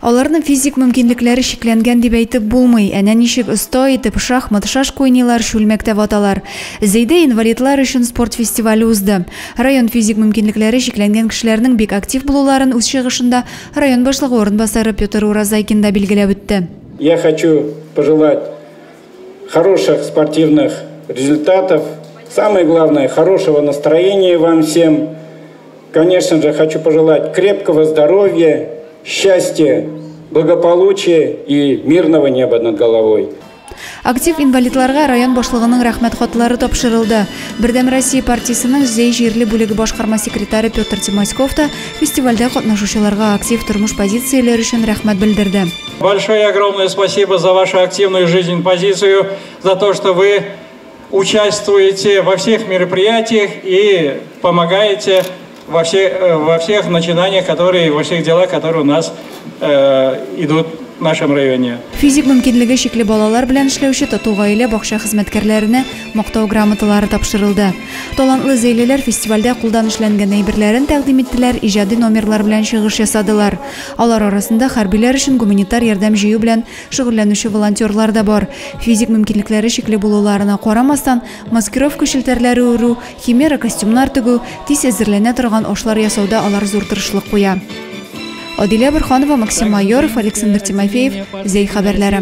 Аларның физик мөмкинлекләре чикләнгән дип әйтеп булмый. Әнә ничек оста итеп шахмат, шашка уйныйлар, чүлмәк тә ваталар. Зәйдә инвалидлар өчен спорт фестивале узды. Район физик мөмкинлекләре чикләнгән кешеләрнең бик актив булуларын үз чыгышында район башлыгы урынбасары Петр Уразайкин да билгеләп үтте. Я хочу пожелать хороших спортивных результатов, самое главное, хорошего настроения вам всем. Конечно же, хочу пожелать крепкого здоровья, счастья, благополучия и мирного неба над головой. Актив инвалидларга район башлыгының рәхмәт хатлары тапшырылды. Бердәм Россия партиясенең Зәй җирле бүлеге башкарма секретаре Петр Тимаськов та фестивальдә катнашучыларга актив тормыш позицияләре өчен рәхмәт белдерде. Большое огромное спасибо за вашу активную жизненную позицию, за то, что вы участвуете во всех мероприятиях и помогаете во всех начинаниях, которые, во всех делах, которые у нас идут в нашем районе. Физик мөмкинлеге чикле балалар белән эшләүче Тату гаилә бакча хезмәткәрләренә мактау грамоталары тапшырылды. Талантлы зәйлеләр фестивальдә кулдан эшләнгән әйберләрен тәкъдим иттеләр, иҗади номерлар белән чыгыш ясадылар. Алар арасында хәрбиләр өчен гуманитар ярдәм җыю белән шөгыльләнүче волонтерлар да бар. Физик мөмкинлекләре чикле булуларына карамастан, маскировка челтәрләре үрү, химера костюмнар тегү, тиз әзерләнә торган ашлар ясауда алар зур тырышлык куя. Адилә Борһанова, Максим Майоров, Александр Тимофеев, Зәй хәбәрләре.